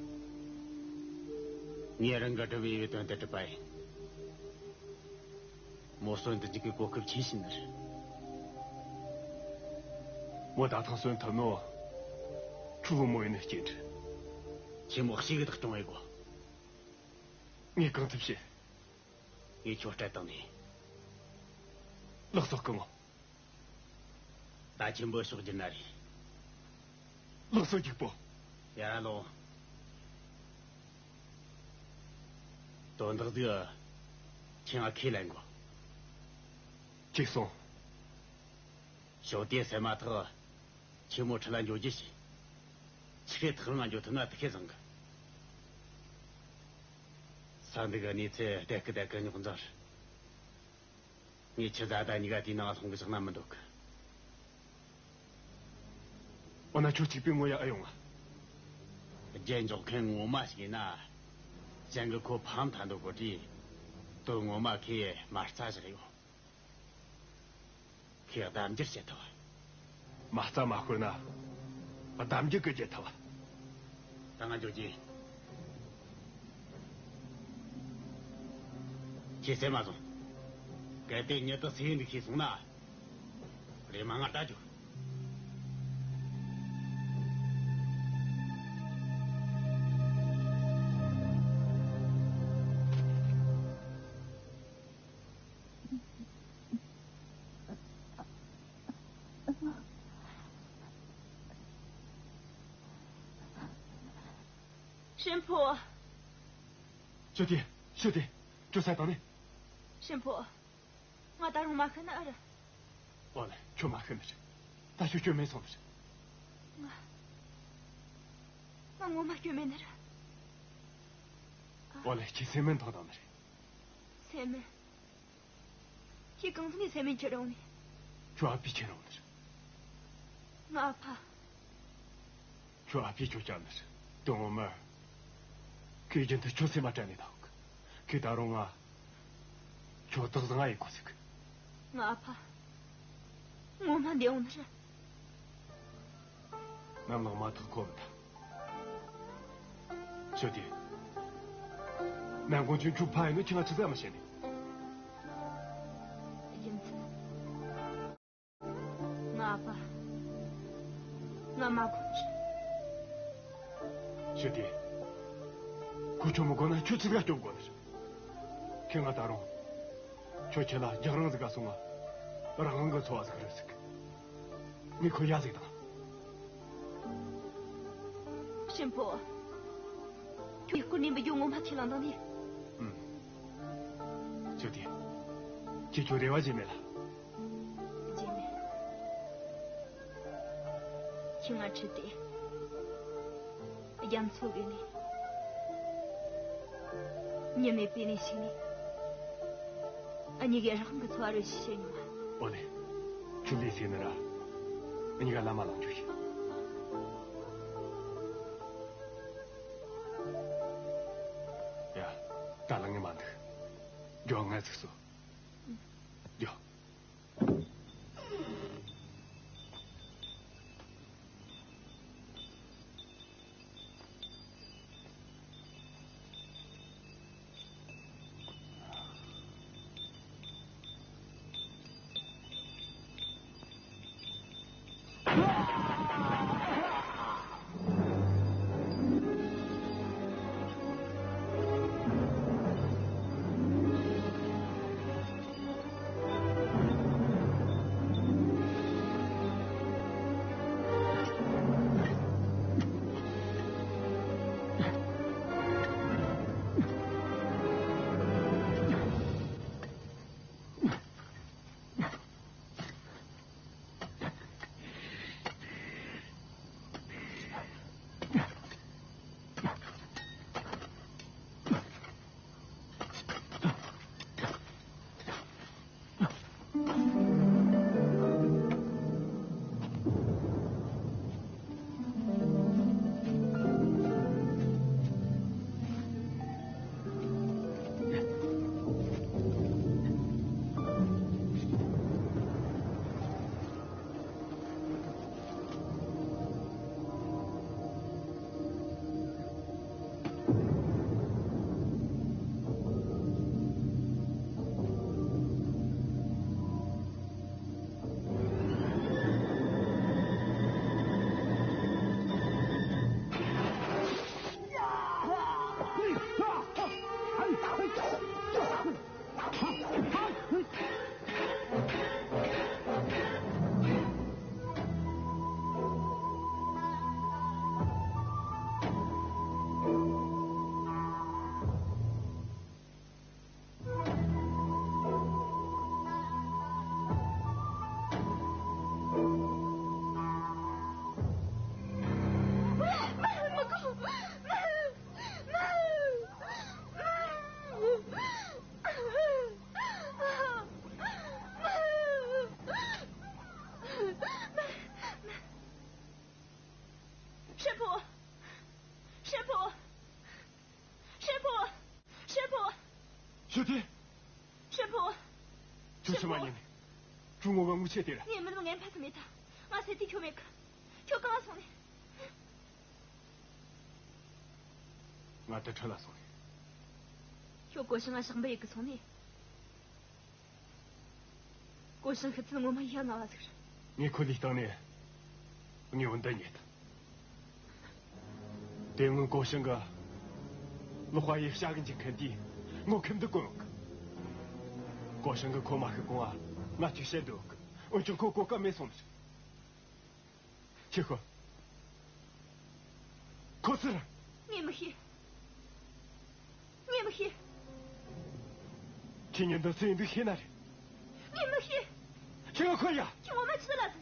ངས་རང་གི་སྒྲུབ་འོས་པའི་དོན་དུ་སྒྲུབ་པ་ཡིན། མོ་གསོན་དུ་འཇུག་གི་གོ་སྐབས་ཆེ་ཤོས་ནི་རེད། མོ་ད་ཐེངས་གསོན་ཐུབ་ནོ། ཁྱོད་བུ་མོ་ཡིན་ནི་སྐྱེས་འདྲ། ཁྱོས་མོ་ཞིག་གི་བདག་སྐྱོང་བྱེད་དགོས། ངས་གང་ཐུབ་བྱེད། ངས་ཁྱོད་སྤྲད་བཏང་ནི། ལགས་སོ་སྐུ་ངོ། ད་ཁྱོད་འབོད་ཤོག་རྒྱུ་ན་རེད། ལགས་སོ་སྐྱུག་པོ། ཡར་ལོངས། དོན་དག་ཟིག་ཁྱོས་ང་ཁས་ལེན་དགོས། ཅིག་སོང་། ཞོ་དེ་ཟ་མ་ཐག་ཁྱོས་མོ་ཁྲིད་ལ་འགྱོ་རྒྱུ་བྱོས། ཆི་ཁེ་ཐག་རིང་ང་འགྱོ་ཐུབ་ན་དེ་ཁེ་བཟང་གི། ས་འདི་གི་གནས་ཚུལ་བདེ་གི་བདེ་གི་རྙོག་འཛིང་རེད། ངས་ཁྱེད་བཟའ་ཟླ་གཉིས་ཀ་དེའི་ནང་ལ་ལྷུང་གི་བཞག་ན་མི་འདོད་གི། འོ་ན་ཁྱོད་གཅིག་པུས་ངོ་ཡ་ཨེ་ཡོང་ང་། རྒྱན་འཇོག་མཁན་ངོ་མ་ཞིག་ཡིན་ན། གཞན་གྱིས་ཁོ་ཕམ་ཐལ་འདུག་གོ་དུས། དོན་ངོ་མ་ཁོས་མ་རྩ་བཞག་ཡོད། ཁོས་གདམ་རྒྱུ་བྱེད་ཐུབ། མ་རྩ་མ་ཤོར་ན། གདམ་རྒྱུ་གི་བྱེད་ཐུབ། ད་ང་འགྱོ་རྒྱུ་ཡིན། ཁྱོས་སེམས་མ་བཟུང་། གལ་ཏེ་མྱི་དེ་སུ་ཡིན་འདུག་ཤེས་སོང་ན། རེམ་མ་ང་ལྟ་རྒྱུ། ཧྲིན་ཕུ། ཞོ་ཏི། ཞོ་ཏི། ཁྱོད་ས་དང་ནི། ཧྲིན་ཕུ། ང་ད་རུང་མ་ཤི་ན་ཨེ་རེད། ཨོ་ལེ། ཁྱོད་མ་ཤི་ནི་རེད། ད་ཁྱོད་སྐྱོན་མེད་སོང་ནི་རེད། ང་། ང་ངོ་མ་སྐྱོན་མེད་ནི་རེད། ཨོ་ལེ། ཁྱོད་སེམས་མེད་ཐོག་དང་ནི་རེད། སེམས་མེད། ཁྱོད་གང་ཟག་ནས་སེམས་མེད་ཁྱེར་ཡོང་ནི། ཁྱོད་ཨ་ཕས་ཁྱེར་ཡོང་ནི་རེད། ང་ཨ་ཕ། ཁྱོད་ཨ་ཕས་ཁྱོད་བསྐྱབས་ནི་རེད། དོན་ངོ་མར། ཁོས་རྒྱུན་དུ་ཁྱོད་སེམས་མ་དྲན་ནས་ད་འོང་གི། ཁོས་ད་རུང་ང་། ཁྱོད་བདག་བཟང་ང་ཡིན་གོ་ཟིག། ང་ཨ་ཕ། ངོ་མ་འདི་འོང་ནི་རེད། གནམ་ལངས་མ་ཐག་ཁོ་བུད་ཐལ། ཞོ་ཏི། ནམ་གུང་ཁྱོད་ཁྱོད་ཕ་ཡིན་ནོ་ཁྱོས་ང་ཆི་ཟིག་མི་བཤད་ནི། རྒྱུ་མཚན། ང་ཨ་ཕ། ང་མ་གོ་ནི་རེད། ཞོ་ཏི། ཁོ་ཁྱོད་མི་དགོས་ན་ཁྱོད་ཆི་ཟིག་སྐྱོབ་དགོས་ནི་རེད། ཁྱོས་ང་ད་རུང་། ཁྱོད་ཁྱེད་ལ་རྒྱང་རིང་ཟིག་ག་སོང་ང་། རང་དབང་གི་འཚོ་བ་ཟིག་རོལ་ཟིག། ངས་ཁོ་ཡ་ཟིག་དང་། ཧྲིན་ཕུ། ཁྱོད་སྐུ་ནས་འབུད་རྒྱུ་ངོ་མ་ཁས་བླངས་དང་ནི། ཨུམ། ཞོ་ཏི། ཁྱོས་ཁྱོད་རེ་བ་བྱས་མེད་ལ། བྱས་མེད། ཁྱོས་ང་ཁྲིད་དེ། རྒྱ་མཚོ་བརྒལ་ནས། མྱི་མེད་པའི་གནས་ཤིག་ནས། འུ་གཉིས་ཀས་རང་གི་འཚོ་བ་རོལ་ཞིག་བྱེད་མྱོང་བ། ཨོ་ལེ། ཁྱོད་ལས་ཟེར་ནི་ར། འུ་གཉིས་ཀ་ལམ་མ་ལངས་རྒྱུ་ཞིག། ཡ། ད་ལངས་ངེས་མ་འདུག། རྒྱོ། ང་ཚིགས་སོ། རྒྱོ། ཁྱོད་དེ། ཧྲིན་ཕུ། ཁྱོད་ཕྱི་མ་ཉན་ནས། ཁྱོད་ངོ་མ་ངུ་ཆེ་དེ་ར། ངས་མི་ལོ་ངན་ཕ་ཚོ་མེད་ད། ང་ཟེར་དུས་ཁྱོད་མེད་གི། ཁྱོད་གང་ང་སོང་ནས། ང་དེ་ཁྲོད་ལ་སོང་ནས། ཁྱོད་གོ་ཞིང་ང་ཞག་འབུད་ཡི་གི་སོང་ནས། གོ་ཞིང་ཤི་ཚུལ་ངོ་མ་ཡ་ང་བ་ཟིག་རེད། ངས་ཁོ་ལུས་བཏང་ནས་དངོས་པོ་འདི་རྙེད། དེ་སྔོན་གོ་ཞིང་གི་ལོག་པ་ཡེ་བྱ་གི་འཇིག་མཁན་དེས་ངོ་ཁེམ་དུ་གོ་ཡོང་གི། གོ་ཞིང་གི་ཁོ་མ་ཤི་གོང་ང་ང་ཅིག་བཤད་འདོད་གི། འོན་ཀྱང་ཁོ་གོ་སྐབས་མེད་སོང་ཟིག། ཁྱེད་ཁོ། ཁོ་ཚུར། ངས་མི་ཤེས། ངས་མི་ཤེས། ཁྱེད་ཉིན་དུ་ཚེ་འདི་ཤེས་ན་རེད། ངས་མི་ཤེས། ཁྱེད་ང་ཁོ་ཡ། ཁྱེད་ངོ་མ་ཆི་ལ་ཟེར།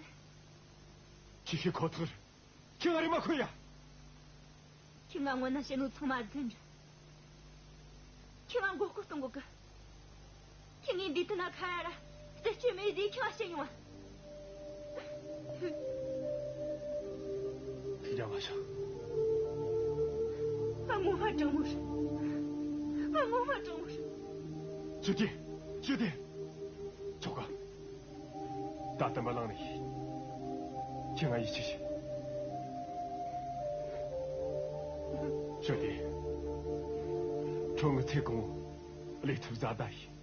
ཁྱེད་ཤེས་ཁོ་ཐག་རེད། ཁྱེད་ང་རེ་མ་ཁོ་ཡ། ཁྱེད་ང་ངོ་ན་བཤད་ནོ་ཚང་མ་རྫུན་རེད། ཁྱེད་ང་མགོ་སྐོར་གཏོང་གོ་གི། ཁྱེད་ངའི་འདི་དུ་ན་ཁ་ཡ་ར་རྩད་གཅོད་མེད་དེ་ཁྱེད་ང་བཤད་མྱོང་བ། ཁྱེད་རྒྱ་མ་ཤ། ང་ངོ་མ་དྲང་མོ་རེད། ང་ངོ་མ་དྲང་མོ་རེད། ཅི་སྟེ། ཅི་སྟེ། ཆོག་ག། ད་ལྟ་མ་ལངས་ནས་ཤི། ཁྱེད་ང་ཡིད་ཆེས་ཤིག། ཤོད་དེ། ཁྱོད་ངི་ཚེ་གང་ལས་ཐུབ་ཟ་ད་ཡིན།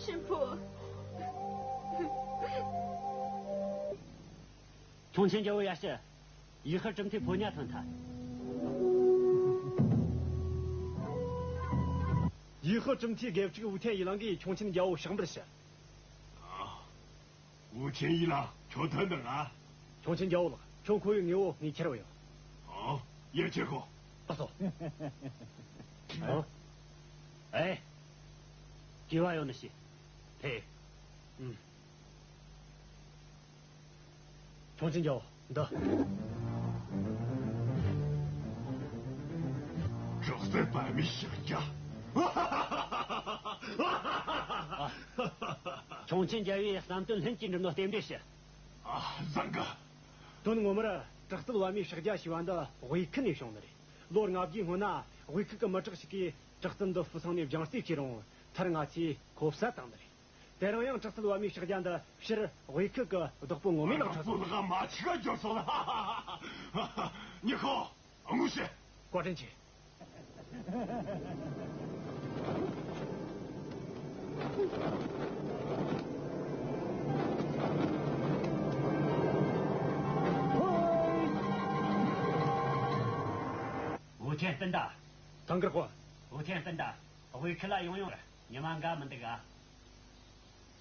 ཧྲིན་ཕུ། ཁྱུང་ཆེན་རྒྱལ་པོ་ཡར་ཞུ། ཡུས་ཧི་གྲུབ་མཐའི་ཕོ་ཉ་ཐོན་ཐལ། ཡུས་ཧི་གྲུབ་མཐའི་དགེ་ཕྲུག་ཝུ་ཐེན་ཡི་ལང་གིས་ཁྱུང་ཆེན་རྒྱལ་པོ་ཕྱག་འབུལ་ཞུ། ཨ། ཝུ་ཐེན་ཡི་ལང་ཁྱོད་ཐོན་དང་ང་། ཁྱུང་ཆེན་རྒྱལ་པོ་ལགས། ཁྱོད་ཁོ་བོའི་དངོས་པོ་ངས་ཁྱེར་བ་ཡོད། ཨ། ཡར་ཁྱེར་ཤོག། ལགས་སོ། ཨ། ཨེ། སྐྱེ་བ་ཡོད་ནི་ཞིག། ཕེ། ཨུམ། ཁྱུང་ཆེན་རྒྱལ་པོ་འདི། དྲག་རྩལ་པདྨའི་ཕྱག་རྒྱ། ཁྱུང་ཆེན་རྒྱལ་པོའི་བསམ་དོན་ལྷུན་གྱིས་འགྲུབ་ནོ་རྟེན་འབྲེལ་ཞུ། ཨ། བཟང་གི། དོན་ངོ་མར་དྲག་རྩལ་པདྨའི་ཕྱག་རྒྱ་ཞེས་པ་འདི་དབུས་ཁུལ་ནས་བྱུང་ནི་རེད། ལོ་ལྔ་བརྒྱའི་སྔོན་ན་དབུས་ཁུལ་གྱི་མི་དྲག་ཞིག་གིས་དྲག་རྩལ་འདི་ཕུ་སང་ནས་སྦྱངས་རྩིས་བྱས་རུང་མཐར་ང་ཚོས་ཁོ་བསད་བཏང་ནི་རེད། དེ་རིང་ཡང་དྲག་རྩལ་པདྨའི་ཕྱག་རྒྱ་འདི་ཕྱིར་དབུས་ཁུལ་གྱི་བདག་པོ་ངོ་མའི་ལག་ཆར་སོང་། བདག་པོ་ལག་མ་ཆི་ག་འབྱོར་སོང་ལ། ཉི་ཤོ། ངུ་ཤེས། བཀའ་དྲིན་ཆེ། ཝུ་ཐེན་སྤུན་ཟླ། ཐང་དཀར་དཔོན། ཝུ་ཐེན་སྤུན་ཟླ། དབུས་ཁུལ་ལ་ཡོང་ཡོང་ར་ཉི་མ་འགའ་མི་འདུག་ག།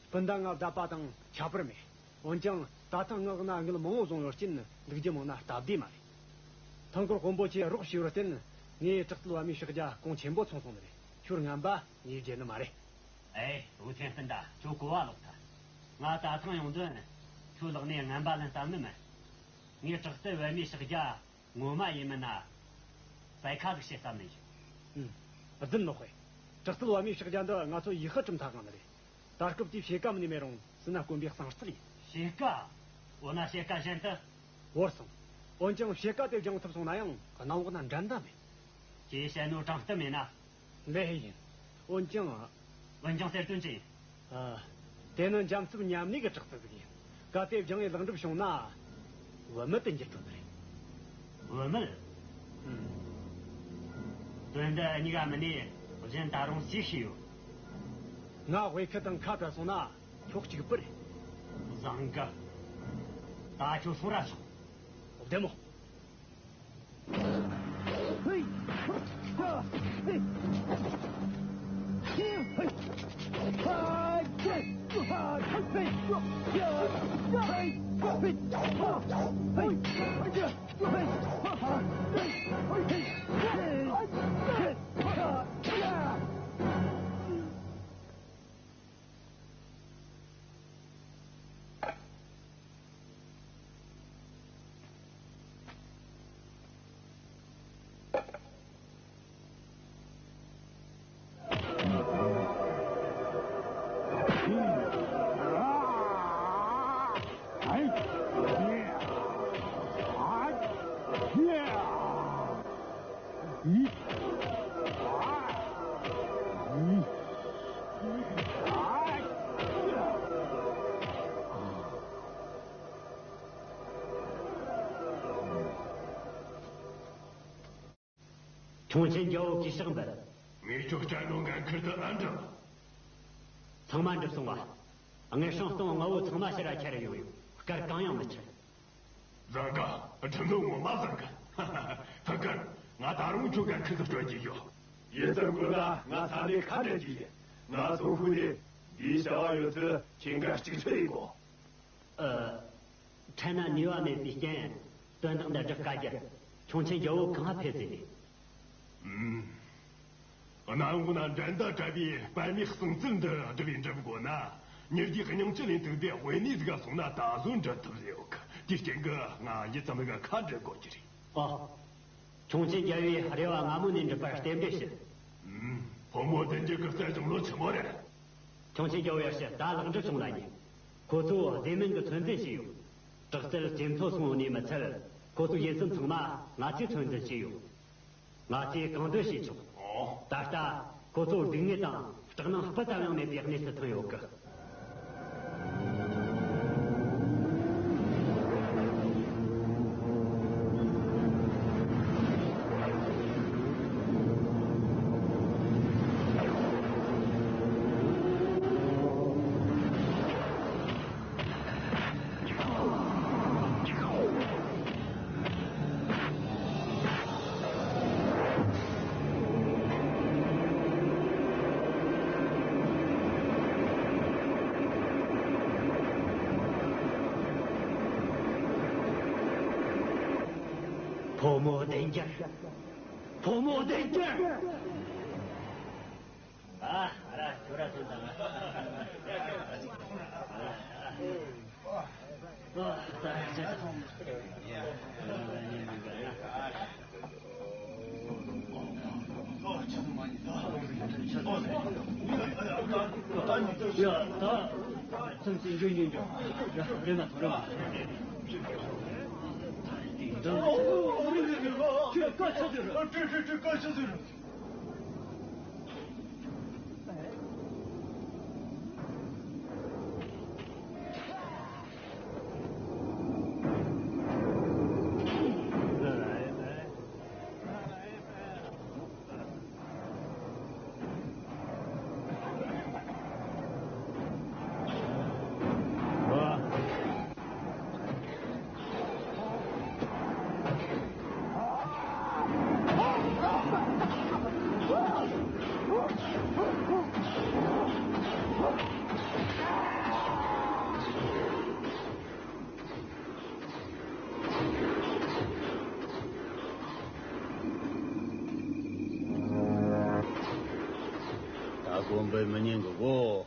སྤུན་ཟླ་ང་བསྡད་པ་དང་ཁྱད་པར་མེད། འོན་ཀྱང་ད་ཐེངས་ངག་ན་དངུལ་མང་བོ་བཟུང་ཡོད་རྐྱེན་འདུག་རྒྱུ་མང་ན་སྟབས་བདེ་མ་རེད། ཐང་དཀར་དཔོན་པོ་ཆེ་རོགས་བྱས་པར་བརྟེན་ངས་དྲག་རྩལ་པདྨའི་ཕྱག་རྒྱ་གོང་ཆེན་པོ་ཚང་སོང་ནི་རེད། ཁྱོད་ངན་པ་ངས་བརྗེད་ནི་མ་རེད། ཨེ། ཝུ་ཐེན་སྤུན་ཟླ། ཁྱོད་གོ་བ་ལོག་ཐལ། ང་ད་ཐེངས་ཡོང་དོན་ཁྱོད་ལག་ནས་ངན་པ་ལེན་བསམ་ནི་མིན། ངས་དྲག་རྩལ་པདྨའི་ཕྱག་རྒྱ་ངོ་མ་ཡིན་མིན་ན་སའི་ཁ་ཟིག་བྱེད་བསམ་ནི་ཡིན། ཨུམ། རྫུན་མི་དཔེ། དྲག་རྩལ་པདྨའི་ཕྱག་རྒྱ་འདི་ང་ཚོ་ཡུལ་ཤུལ་གྲུབ་མཐའ་གང་ནི་རེད། ད་སྐབས་དེའི་ཕྱེད་ཀ་མིན་ནས་མེད་རུང་སྲིད་ན་དཀོན་པའི་གསང་རྩལ་ཡིན། ཕྱེད་ཀ། འོ་ན་ཕྱེད་ཀ་གཞན་དུ། བོར་སོང་། འོན་ཀྱང་ཕྱེད་ཀ་དེ་སྦྱང་ཐུབ་སོང་ན་ཡང་གནམ་འོག་ན་འགྲན་ཟླ་མེད། ཁྱེད་བཤད་ནོ་དྲང་གཏམ་མིན་ན། ལོས་ཡིན། འོན་ཀྱང་། འོན་ཀྱང་ཟེར་དོན་ཅི་ཡིན། ཨ། དེ་ནི་འཇམ་རྩུབ་མཉམ་གནས་ཀྱི་དྲག་རྩལ་ཟིག་ཡིན། གལ་ཏེ་སྦྱངས་ཡས་ལེགས་འགྲུབ་བྱུང་ན། བུད་མེད་དུ་འགྱུར་འགྲོ་ནི་རེད། བུད་མེད། ཨུམ། དོན་འདི་གཉིས་ཀ་མིན་ནས་གཞན་ད་རུང་སུས་ཤེས་ཡོད། ང་དབུས་ཁུལ་དང་ཁ་བྲལ་སོང་ན་ཁྱོད་གཅིག་པུ་རེད། བཟང་གི། ད་ཁྱོད་སོང་ར་ཆོག། བདེ་མོ། ཁྱུང་ཆེན་རྒྱལ་པོ་གུས་ཕྱག་འབུལ། ངས་ཁྱོད་སྐྲ་ནོ་འགན་ཁུར་དུ་ཨ་འགྲུབ། ཚང་མ་འགྲུབ་སོང་བ། དངུལ་སྲང་སྟོང་ལྔ་བོ་ཚང་མ་ཕྱིར་ར་ཁྱེར་ཡོང་ཡོད། སྐར་གང་ཡང་མི་འཁྱེར། བཟང་གི། སྒྲུབ་ནོ་ངོ་མ་བཟང་གི། ཐུགས་ཁུར། ང་ད་རུང་ཁྱོད་འགན་ཁུར་དུ་སྤྲོད་ཀྱི་ཡོད། ཡིན་ཙང་དགོས་ན་ང་ས་ནས་ཁ་བྲལ་རྒྱུ་ཡིན། ང་སོ་ཁུ་ནས་འདིའི་བྱ་བ་ཡོད་ཚུལ་ཁྱེད་འགན་གཅིག་སྤྲད་ཡིན་གོ། ཨ། ཕྲན་ན་ནུས་པ་མེད་པའི་རྐྱེན། དོན་དག་འདི་སྒྲུབ་དཀའ་རྒྱུ། ཁྱུང་ཆེན་རྒྱལ་པོ་གང་ཕེབས་ཟིན་ནས། ཨུམ། གནམ་འོག་ན་འགྲན་ཟླ་བྲལ་བའི་དཔལ་མེད་གསང་རྩལ་འདི་སྒྲུབ་པའི་འགྲུབ་དགོས་ན། ཉེར་བརྒྱའི་སྙིང་བཅུད་ལས་ཐུག་པའི་དབེན་གནས་ཟིག་ག་སོང་ན་ད་གཟོད་འགྲུབ་ཐུབ་ཟེར་ཡོད་གི། དེའི་རྐྱེན་གྱིས་ང་ཡིད་ཙམ་གི་ཁ་འབྲལ་དགོས་ཀྱི་རེད། ཨོ། ཁྱུང་ཆེན་རྒྱལ་པོའི་རེ་བ་སྔ་མོ་ནས་འགྲུབ་པར་རྟེན་འབྲེལ་ཞུ། ཨུམ། ཕོ་མོ་བདུན་འགྱུར་གྱི་རྩལ་སྦྱོང་ལོ་ཆི་མོ་རེད། ཁྱུང་ཆེན་རྒྱལ་པོའི་ཡར་ཞུ་ད་ལེགས་འགྲུབ་བྱུང་ལ་ཉེ། ཁོ་ཚོ་བདེ་མིན་གྱི་ཚོད་འཛིན་བྱས་ཡོད། དྲག་རྩལ་ཇེ་མཐོ་སོང་ནས་མི་ཚད། ཁོ་ཚོའི་ཡིད་སེམས་ཚང་མ་ང་ཚོས་ཚོད་འཛིན་བྱས་ཡོད། ང་ཚོས་གང་འདོད་བྱས་ཆོག། ཨོ། ད་ལྟ་ཁོ་ཚོ་སྡུག་བསྔལ་དང་སྐྲག་སྣང་སྤུ་ཙམ་ཡང་མེད་པའི་གནས་སུ་ཐོན་ཡོད་གི། ཕོ་མོ་བདེ་འགྱུར། ཕོ་མོ་བདེ་འགྱུར། ཨ། ཨ་ར་ཁྱོད་ར་ཐོན་དང་ད་དགོན་པའི་མི་ཉན་གི་གོ།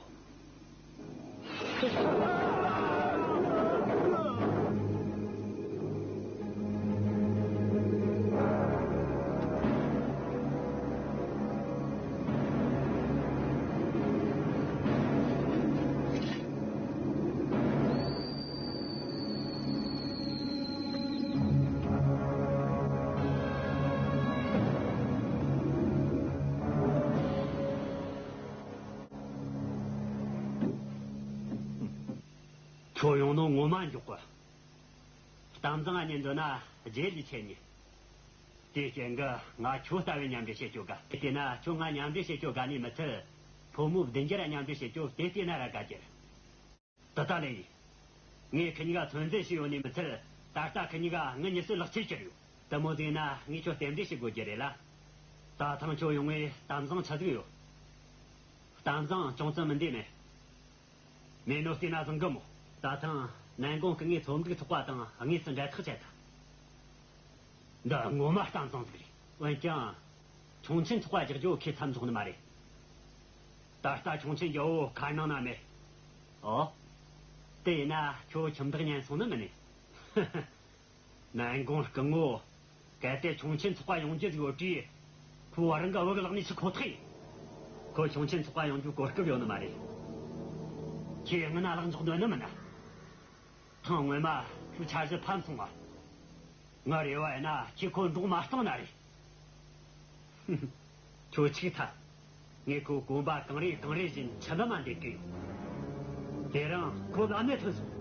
ཁྱོད་ཡོང་ནོ་ངོ་མ་མགྱོགས་པ། གཏམ་བཟང་ང་ཉན་འདོད་ན་རྗེས་ལུས་ཆེ་ཉེ། དེའི་རྐྱེན་གྱིས་ང་ཁྱོད་ལྟ་བུའི་མཉམ་འབྲེལ་བྱེད་རྒྱུ་དགའ། དེས་ན་ཁྱོད་ང་མཉམ་འབྲེལ་བྱེད་རྒྱུ་དགའ་ནི་མི་ཚད། ཕོ་མོ་བདུན་འགྱུར་མཉམ་འབྲེལ་བྱེད་རྒྱུ་དེ་བལྟས་ན་ར་དགའ་རྒྱུ་རེད། དེ་ལྟ་ལས་ཡིན། ངས་ཁི་གཉིས་ཀ་ཚོད་འཛིན་བྱས་ཡོད་ནི་མི་ཚད། ད་ལྟ་ཁི་གཉིས་ཀ་ངའི་མྱི་སེར་ལག་ཁྱེར་གྱུར་ཡོད། དེ་མོ་ཟིག་ན་ངས་ཁྱོད་རྟེན་འབྲེལ་བྱེད་དགོས་རྒྱུ་རེད་ལ། ད་ཐེངས་ཁྱོད་ཡོང་ངས་གཏམ་བཟང་ཆི་ཟིག་ཡོད། གཏམ་བཟང་ཅུང་ཙམ་མི་འདུག་ནས། མེད་ནོ་བལྟས་ན་བཟང་གི་མོ། ད་ཐེངས་ནན་གུང་སྐུ་ངོའི་ཚོམ་སྒྲིག་ཚོགས་པ་དང་དངོས་སུ་འབྲེལ་ཐག་བཅད་ཐལ། འདི་ངོ་མ་གཏམ་བཟང་ཟིག་རེད། འོན་ཀྱང་། ཁྱུང་ཆེན་ཚོགས་པ་རྒྱག་རྒྱུ་ཁས་མཚམས་འཇོག་ནི་མ་རེད། ད་ལྟ་ཁྱུང་ཆེན་རྒྱལ་པོ་ཁ་ནང་ན་མེད། ཨོ། དེ་ཡིན་ན་ཁྱོད་ཁྱིམ་བདག་ཉན་སོང་ནི་མིན་ནི། ནན་གུང་སྐུ་ངོ། གལ་ཏེ་ཁྱུང་ཆེན་ཚོགས་པ་ཡོང་རྒྱུ་ཟིག་ཡོད་དུས། ཁོ་བ་རང་གི་བུ་གི་ལག་ནས་ཤི་ཁོ་ཐག་ཡིན། ཁོ་ཁྱུང་ཆེན་ཚོགས་པ་ཡོང་རྒྱུ་གོ་སྐབས་ཡོད་ནི་མ་རེད། ཁྱེད་སྔོན་ན་ལག་འཇོག་འདོད་ནི་མིན་ན། ཐེངས་སྔོན་མ་ཁོའི་འཆར་གཞི་ཕམ་སོང་བ། ངའི་རེ་བ་ཡིན་ན་ཁྱེད་ཁོ་འགྲོགས་མ་གཏོང་ན་རེད། ཁྱོད་ཆིག་ཐལ། ངས་ཁོ་གོམ་པ་གང་རེ་གང་རེ་བཞིན་ཁྲི་འདབས་མ་འདེད་གི་ཡོད། དེ་རིང་ཁོ་ལམ་ནས་ཐོན་སོང་།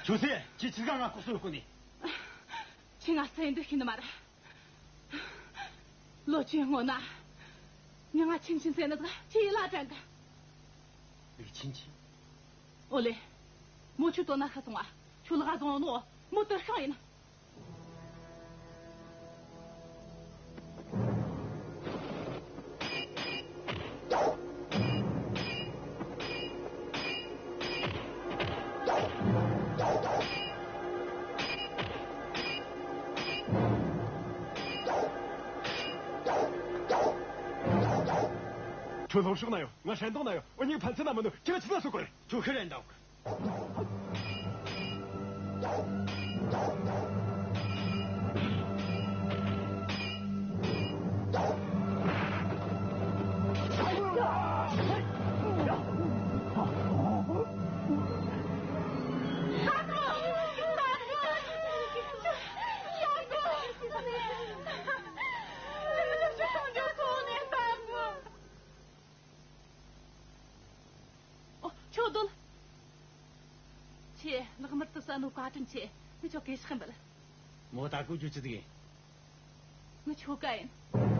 ཆུ་སེ། ཁྱེད་ཆི་ག་ང་ལྐོག་གསོད་གོ་ནི། ཁྱེད་ང་སེམས་འདི་ཤེས་ནི་མ་རེད། ལོ་ཆེན་སྔོན་ན། ང་ང་ཆིན་ཆིན་ཟེར་ནི་ཟིག་ཁྱེད་ཡིད་ལ་དྲན་གི། ལིག་ཆིན་ཆིན། ཨོ་ལེ། མོ་ཆུ་དོ་ན་ཤི་སོང་བ། ཆུ་ལག་བཟུང་ནོ། མོ་དུར་ཤང་ཡིན། ཁྱོད་ལྷོ་ཕྱོགས་ན་ཡོད། ང་ཧྲན་ཏུང་ན་ཡོད། འུ་གཉིས་ཕན་ཚུན་ན་མི་འདུག་ཁྱེད་ཆི་ཟ་སུ་གོ་རེད། ཁྱོད་ཁི་རན་དང་། ཨོ། ཁྱོད་སྡོད། ཁྱེད་ལག་དམར་དུ་ཟ་ནོ་བཀའ་དྲིན་ཆེ། ངས་ཁྱོད་གུས་ཕྱག་འབུལ། མོ་ད་གོ་རྒྱུ་ཅི་ཟིག་ཡིན། ངའི་ཁྱོ་ག་ཡིན།